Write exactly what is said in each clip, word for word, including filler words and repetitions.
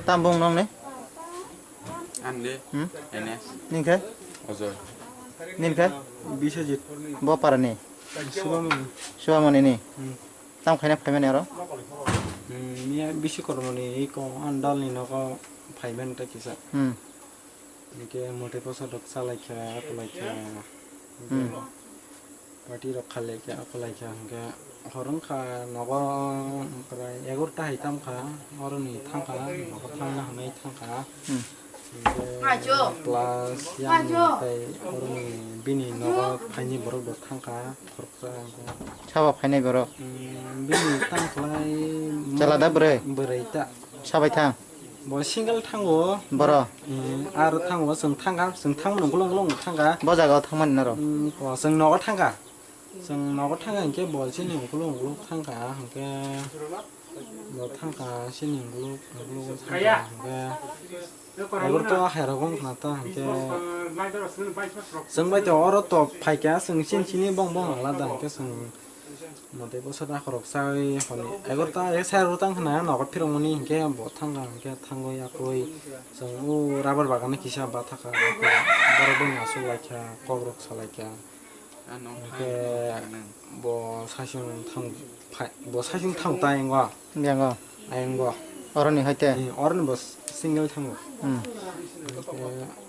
Tam bung nong ni? Ande. Hmm? N S. Ning khe? Ojoy. Ning khe? Biswajit. Bo para ni? Subamoni. Subamoni ni? Hmm. Tam khaina phaimani aro? Hmm, miya bisi kormo ni iko andal ni nogo phaiman ta kisa. Hmm. Hingke mote posa rok chalaikha, akulaikha. Hmm. Party rok khalaikha, akulaikha, hingke hor wngkha nogo, onkrai egarota hai tamkha, oroni thangkha, nogo thangna hwnwi thangkha. Hmm. Hingke plus yang tei oroni bini nogo phaini borok bo thangkha, khoroksa hingke. Sabo phainai borok? Hmm, bini tangkhlai. Chwla da bwrwi? Bwrwi ta. Sabai thang? Bo single thango. Boro? Eh, aro thango, chwng thangkha, chwng thangmani ukulung ukulung thangkha. Bo jaga o thangmani norok? Mm, bo chwng nogo thangkha. Chwng nogo thangkha hinkhe bo chini ukulung ukulung thangkha, hinkhe bo thangkha chini ukulung ukulung thangkha, hinkhe egarota hai rok wngkha na ta, hinkhe chwng bai to oro to phaikha, chwng chini chini bong bong alada, hinkhe chwng Motei bwsa da khoroksa oi hwnwi egarota, ek side o tang khna nogo phirokmani hinkhe bo thangkha hinkhe thangwi yakwi chwng o rubber bagan kisa bathakha, borok bai aswk laikha, kok rok salaikha. Hinkhe bo saichung thang phai, bo saichung thang ta ayang o. Ayang o. Ayang o. Oroni hai te? Hmm, oroni bo single thango. Hmm. Hinkhe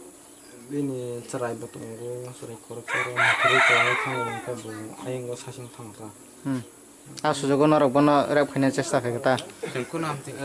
Bini chwrai bo tongo, chwrai khoroksa rok kwrwi kwlangwi thango, hwnkhe bo ayang o saichung thango ta. Hmm. A sujugo norok bono rep khaina chesta khaikha ta?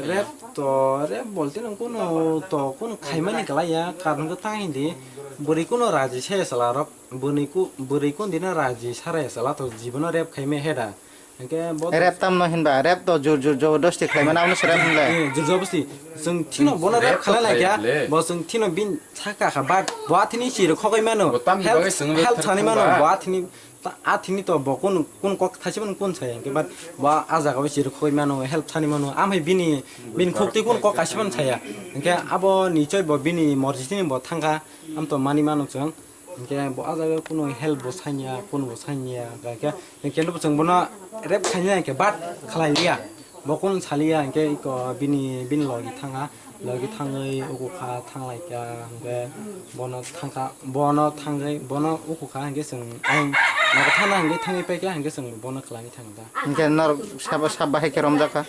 Rep to, rep bolte nang kuno to kuno khaimani kwlaiya, karon khe ta hindi, bwrwi kuno raji saya chwla rok, bwrwi ku-, bwrwi kuno dino raji saraya chwla to jibono rep khaimai heda. Hinkhe bo rep tamno hinba, rep to jur jur jobordosti khlaimani, abono se rep hinlai. Eh, jur jobordosti. Chwng thino bono rep khlai lai kha, bo chwng thino bin saka kha, but bo athini chiri khogwi mano. Help, help sani mano, bo athini, ta-, athini to bo kun, kun kok thachi mano kun saya, hinkhe but bo a jaga o chiri khogwi mano, help sani mano. Amhai bini, bini khukti kun kok kaisa mano saya. Hinkhe abo nichoi bo bini morjitini bo thangkha, am to mani mano chwng. Hinkhe bo a jaga kuno help bo sanya, kuno bo sanya, hinkhe, hinkhe bo chwng bono rep khaina hinkhe bat khlai liya, bo kuno saliya, hinkhe iko bini, bini logi thanga, logi thangwi ukukha, thanglaikha, hinkhe bono thangkha, bono thangwi, bono ukukha, hinkhe chwng ang nogo thana hinkhe thangwi paikha, hinkhe chwng bono khlai thangkha. Hinkhe norok sabo sab bahai khe romjakha?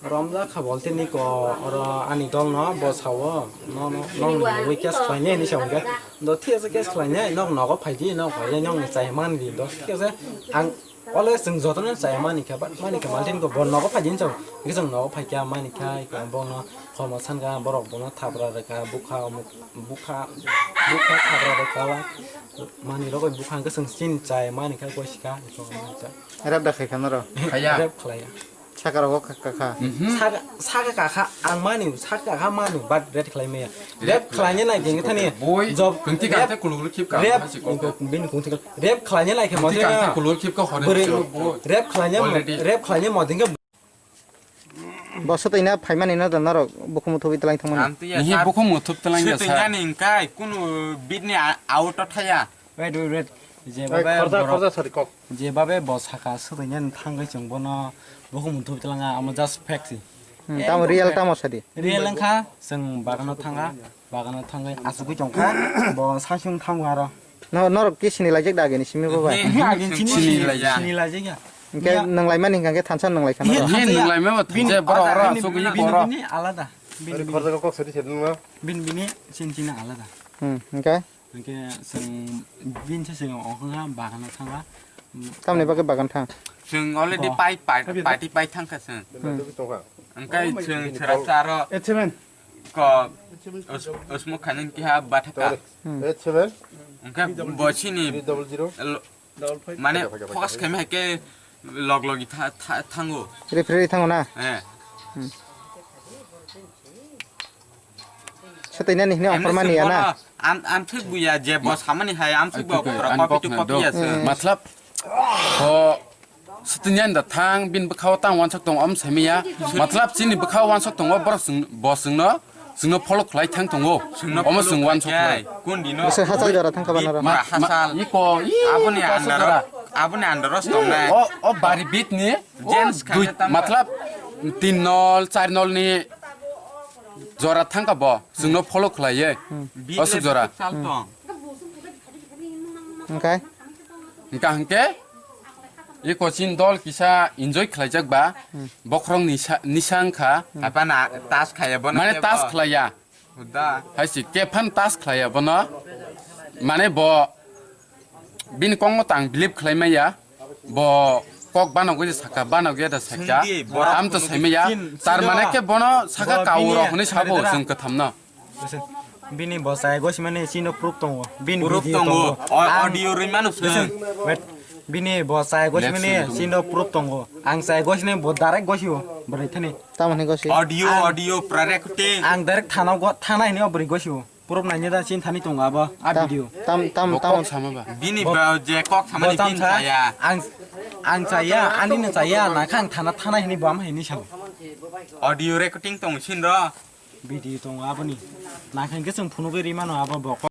Romjak kha bolte niko oro ani dol no bo sao, no, no, no, no, weekend khlainai hinwi sao hinkhe. Do thik ase, case khlainai, nok nogo phaidi, nok phaidi, nok ni chai mani di, do thik ase. Ang always chwng jotono chai mani kha, but mani kha, maltin ko bo nogo phaidi hinwi sao. Hinkhe chwng nogo phaikha, mani kha, iko bono khomo sankha, borok bono thapra rwkha, bukha, omuk, bukha, bukha thapra rwkha, mani rogwi bukha hinkhe chwng chini chai mani kha, goi sikha, iko mani kha. Rep da khaikha norok? Khaya. Rep khlaiya. Saka rogo kha, kha, kha. Mhm. Saka, saka kakha, ang mani, saka kakha mani, but rep khlai maya. Rep khlai nai khe thani. Boi, job, kunti rep, kante kuluk khip ka, rep, hasi kok. Bini kunti ka, rep khlai nai khe kunti mode kante kuluk khip ka hore bwrwi, boi. Rep khlai nai mo, already. Rep khlai nai mo dingke. Bo swtwi na phaimani no da norok, bukhum thubui twlang thangmani. Nihi bukhum thup twlang ya sa. Swtwi nani hingkai, kunu bini a-, auto thaya. Wait, wait, wait. Jeba be khorja, borok, khorja sari kok. Jeba be bo saka swtwi nani thangwi chwng bono bukhum thup twlanga, amo just fact si. Hmm, tamo real tamo sadi. Real wngkha, chwng bagano thanga, bagano thangwi asugwi tongkha, bo saichung thango aro. No, norok ki sini laijak da agini simi bo bai? He, he, agini sini, sini laijak. Sini laijak ya. Hinkhe nwnglai mani hinkhe thansa nwnglai kha norok. He, nwnglai ma thansa, bini, bini, bini, bini, bini alada. Bini, bini. Khorja kok sadi sedung ma. Bini, bini, sini, sini alada. Hmm, hinkhe? Hinkhe chwng bini se chwng o wngkha bagano thangkha. Tamni bagwi bagan thang? Chwng already pai, pai, party pai thangkha chwng. Hmm. Hwnkhe chwng sera sero ko os-, osmok khainani keha bathaka. Hmm. Hwnkhe bo chini lo-, mane focus khaima hai khe log logi tha-, tha-, thango. Referee thango na? Eh. Hmm. Swtwi nani hwnwi offer mani ya na? Am, am thik buya je bo samani hai, am thik bo kopi tu kopi ya se. Hmm. Matlab, bo swtwi nani da thang, bini bwkhao tang wansok tongo, om saimaya. Matlab, chini bwkhao wansok tongo, borok chwng, bo chwngno, chwngno follow khlai thang tongo. Omo chwng wansok khlai. Kun dino? Bwswk hachal jora thang kha banaro? Ma, ma, hachal. Iko, i, aboni andaro, aboni andaro tongnai. O, o bari bit ni, o, dui, matlab, tin nol, char nol ni Jora thangka bo, chwngno follow khlaiye. Aswk jora. Hwnkhe? Hwnkha hwnkhe, i coaching dol kisa enjoy khlaijak ba, bokhorok nisa, nisa wngkha. Apana tas khaya bono. Mane kebo tas khlaiya. Huda. Hai si, kephan tas khlaiya bono. Mane bo bini kokno tang believe khlai maya. Bo kok banogwi saka, banogwi da saka. Sungdi, borok Am to phunugwi saimaya. Chin, Tar chin mane do. Ke bono saka Bo kau bini rok hwnwi sabo haridra. Chwng kwthamno. Listen, bini bo chai gosimani chino proof tongo. Bini Proof video tongo. tongo. O-, Ang audio rwi manu Listen, sung. wait. Bini bo chai gosimani Listen. chino proof tongo. Ang chai gosimani bo direct gosio. Bwrwi thani. Tamoni gosi. Audio, Ang audio, pura recording. Ang direct thana go, thana hini o bwrwi gosio. Proof naini da chin thani tongo abo. A Tam, video. tam, tam, Bo tam. kok sama ba. Bini Bo- bo je kok samani Bo tam bin sa. chaya. Ang, ang chaya, ani no chaya, na khang thana, thana hini bo am hini sao. Audio recording tong sin ro. Video tongo aboni. Nakhang khe chwng phunugwi rimano abo bo.